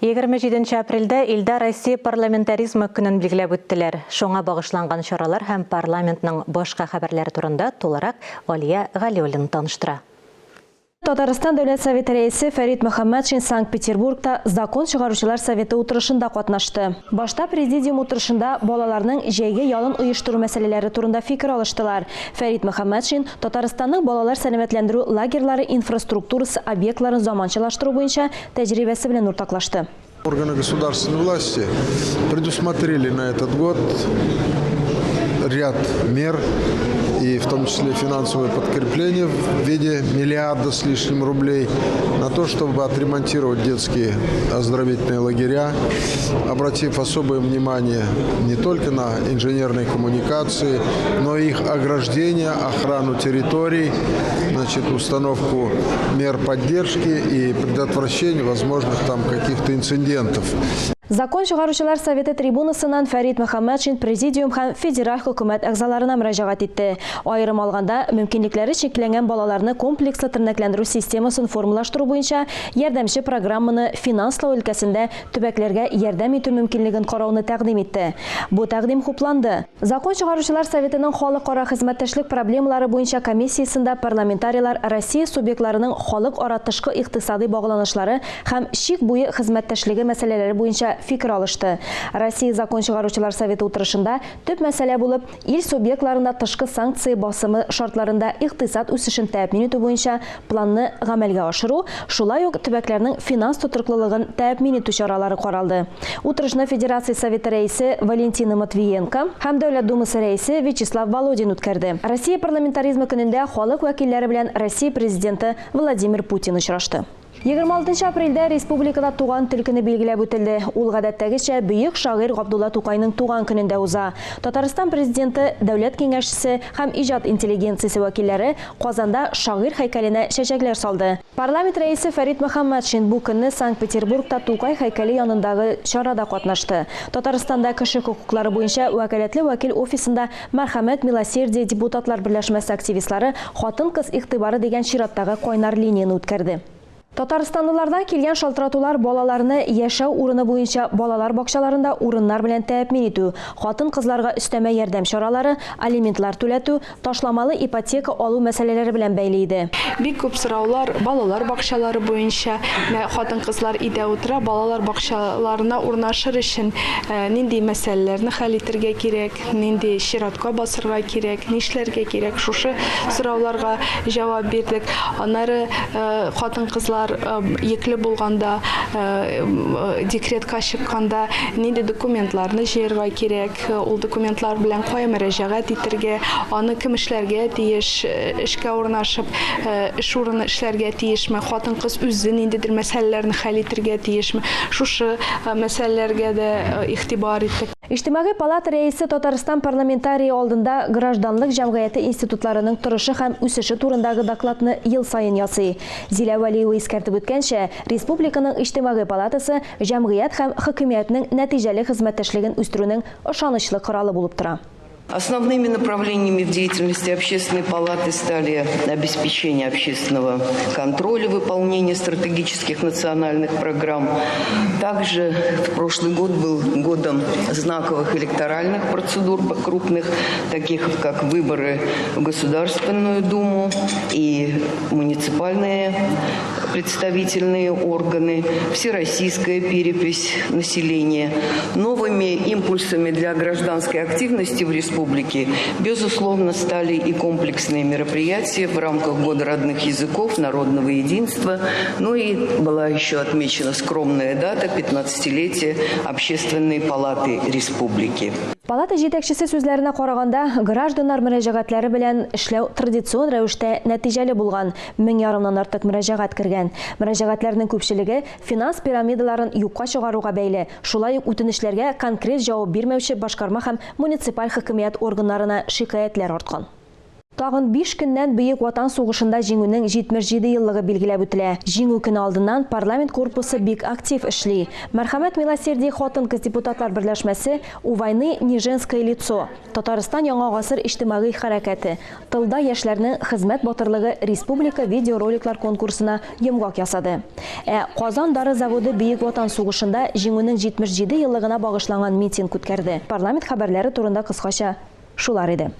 27 апрельдә илдә Россия парламентаризмы көнен билгеләп үттеләр. Шуңа багышланган чаралар һәм парламентның башка хәбәрләре турында тулырак Алия Галиуллина таныштыра. Татарстан Дәүләт Советы Рәисе Фәрит Мөхәммәтшин Санкт-Петербургта Закон чыгаручылар советы утырышында катнашты. Башта президиум утырышында балаларның җәйге ялын оештыру мәсьәләләре турында фикер алыштылар. Фәрит Мөхәммәтшин Татарстанның балалар сәламәтләндерү лагерьлары инфраструктурасы объектларын заманчалаштыру буенча тәҗрибәсе белән уртаклашты. Органы государственной власти предусмотрели на этот год ряд мер, и в том числе финансовое подкрепление в виде миллиарда с лишним рублей на то, чтобы отремонтировать детские оздоровительные лагеря, обратив особое внимание не только на инженерные коммуникации, но и их ограждение, охрану территорий, значит, установку мер поддержки и предотвращение возможных там каких-то инцидентов. Закон чыгаручылар советы трибунасыннан Фәрит Мөхәммәтшин президиум һәм федераль хөкүмәт әгъзаларына мөрәҗәгать итте. Аерым алганда, мөмкинлекләре чикләнгән балаларны комплекслы тернәкләндерү системасын формалаштыру буенча ярдәмче программаны финанслау өлкәсендә төбәкләргә ярдәм итү мөмкинлеген карауны тәкъдим итте. Бу тәкъдим хупланды. Закон чыгаручылар советының халыкара хезмәттәшлек проблемалары буенча комиссиясендә парламентарийлар Россия субъектларының халыкара тышкы икътисадый багланышлары һәм чик буе хезмәттәшлеге мәсьәләләре буенча фикер алышты. Россия Закон чыгаручылар советы утырышында төп мәсьәлә булып ил субъектларында тышкы санкция басымы шартларында икътисад үсешен тәэмин итү буенча планны гамәлгә ашыру, шулай ук төбәкләрнең финанс тотрыклылыгын тәэмин итү чаралары каралды. Утырышны Федерация Советы Рәисе Валентина Матвиенко һәм Дәүләт Думасы Рәисе Вячеслав Володин үткәрде. Россия парламентаризмы көнендә халык вәкилләре белән Россия Президенты Владимир Путин очрашты. 26 апрельдә республикада Туган тел көне билгеләп үтелде. Ул, гадәттәгечә, бөек шагыйрь Габдулла Тукайның туган көнендә уза. Татарстан Президенты, Дәүләт Киңәшчесе һәм иҗат интеллигенциясе вәкилләре Казанда шагыйрь һәйкәленә чәчәкләр салды. Парламент Рәисе Фәрит Мөхәммәтшин бу көнне Санкт-Петербургта Тукай һәйкәле янындагы чарада катнашты. Татарстанда кеше хокуклары буенча вәкаләтле вәкил офисында Мәрхәмәт, Милосердие депутатлар берләшмәсе активистлары Хатын-кыз игътибары дигән чираттагы кайнар линияне үткәрде. Татарстанлылардан килгән шалтыратулар балаларны яшәү урыны буенча балалар бакчаларында урыннар белән тәэмин итү, хатын-кызларга өстәмә ярдәм чаралары, алиментлар түләтү, ташламалы ипотека алу мәсьәләләре белән бәйле иде. Бик күп сораулар балалар бакчалары буенча. Менә хатын-кызлар өйдә утыра, балалар бакчаларына урнашыр өчен нинди мәсьәләләрне хәл итергә кирәк? Нинди чиратка басырга кирәк, нишләргә кирәк, шушы сорауларга җавап бирдек. Аннары хатын-кызлар йөкле булганда, декретка чыкканда нинди документларны җыярга кирәк, ул документлар белән кая мөрәҗәгать итәргә, аны кем эшләргә тиеш, эшкә урнашып, эш урыны эшләргә тиешме, хатын-кыз үзе ниндидер мәсьәләләрне хәл итәргә тиешме, шушы мәсьәләләргә дә игътибар иттек. Иҗтимагый палата рәисе Татарстан парламентарие алдында гражданлык җәмгыяте институтларының торышы һәм үсеше турындагы докладны ел саен ясый. Зилә Вәлиева искәртеп үткәнчә, республиканың Иҗтимагый палатасы җәмгыять һәм хакимиятнең нәтиҗәле хезмәттәшлеген үстерүнең ышанычлы коралы булып тора. Основными направлениями в деятельности Общественной палаты стали обеспечение общественного контроля выполнения стратегических национальных программ. Также в прошлый год был годом знаковых электоральных процедур крупных, таких как выборы в Государственную Думу и муниципальные представительные органы, всероссийская перепись населения. Новыми импульсами для гражданской активности в республике, безусловно, стали и комплексные мероприятия в рамках Года родных языков, народного единства. Ну и была еще отмечена скромная дата 15-летия Общественной палаты республики. Палата җитәкчесе сүзләренә караганда, гражданнар мөрәҗәгатьләре белән эшләү традицион рәвештә нәтиҗәле булган, мең ярымнан артык мөрәҗәгать кергән. Мөрәҗәгатьләрнең күпчелеге финанс пирамидаларын юкка чыгаруга бәйле, шулай ук үтенечләргә конкрет җавап бирмәүче башкарма һәм муниципаль хакимият органнарына шикаятьләр арткан. Тагын биш көннән Бөек Ватан сугышында Җиңүнең 77 еллыгы билгеләп үтелә. Җиңү көне алдыннан парламент корпусы бик актив эшли. Мәрхәмәт Милосердие хатын-кыз депутатлар берләшмәсе У войны не женское лицо, Татарстан Яңа гасыр иҗтимагый хәрәкәте, Тылда яшьләрнең хезмәт батырлыгы республика видеороликлар конкурсына йомгак ясады. Ә Казан дары заводы Бөек Ватан сугышында Җиңүнең 77 еллыгына багышланган митинг үткәрде. Парламент хәбәрләре турында кыскача шулар иде.